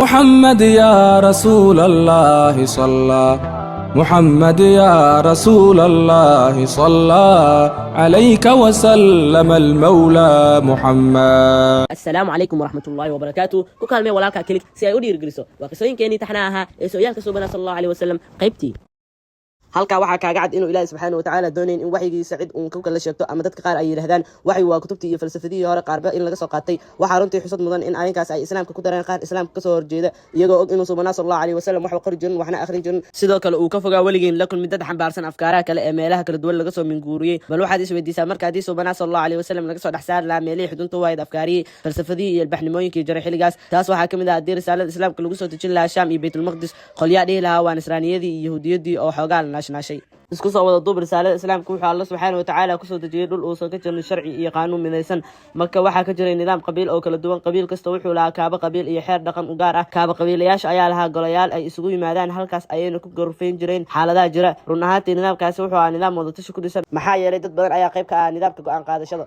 محمد يا رسول الله صلى، محمد يا رسول الله صلى عليك وسلم المولى محمد. Asalaamu calaykum waraxmatullaahi wabarakaatu. Ku kaalmee walaalkaa click si ay u dhiirigeliso. Waa qisooyinkeenii taxna ahaa ee sooyaalka suubana sal Allahu aleyh wasalam. Qaybtii halkaa waxaa kaaga cad inuu Ilaahi subxaana watacaala doonayn in waxyigiisa cid uun ku kala sheegto, ama dadka qaar ay yidhahdaan waxyi waa kutubtii iyo falsafadihii hore qaarba in laga soo qaatay. Waxaa runtii xusad mudan in arrinkaas ay Islaamka ku dareen qaar Islaamka kasoo horjeeda, iyagoo og inuu subanaa sal Allahu aleyh wasalam waxba qori jirin, waxna akhrin jirin. Sidoo kale uu ka fogaa weligiin la kulmi dad xambaarsan afkaaraha kale ee meelaha kala duwan laga soo minguuriyey. Bal waxaad isweydiisaa marka, haddii subanaa sal Allahu aleyh wasalam laga soo dhex saari lahaa meelihii xudunta u ahayd afkaarihii, falsafadihii iyo ilbaxnimooyinkii jiray xilligaas? Taas waxaa ka mid ah haddii risaalada Islaamka lagu soo dejin lahaa Shaam iyo Baytulmaqdis, qolyaa dhihi lahaa waa Nasraaniyadii iyo Yahuudiyadii oo xoogaa la naashnaashay. Isku soo wada duub, risaalada Islaamka wuxuu Alla subxaana watacaala kusoo dejiyey dhul uusan ka jirin sharci iyo qaanuun midaysan. Marka waxaa ka jiray nidaam qabiil oo kala duwan. Qabiil kasta wuxuu lahaa kaaba qabiil iyo xeer dhaqan u gaar ah. Kaaba qabiilayaasha ayaa lahaa golayaal ay isugu yimaadaan, halkaas ayayna ku gorfayn jireen xaaladaha jira. Run ahaantii, nidaamkaasi wuxuu ahaa nidaam wadatashi ku dhisan, maxaa yeelay dad badan ayaa qayb ka ah nidaamka go-aan qaadashada.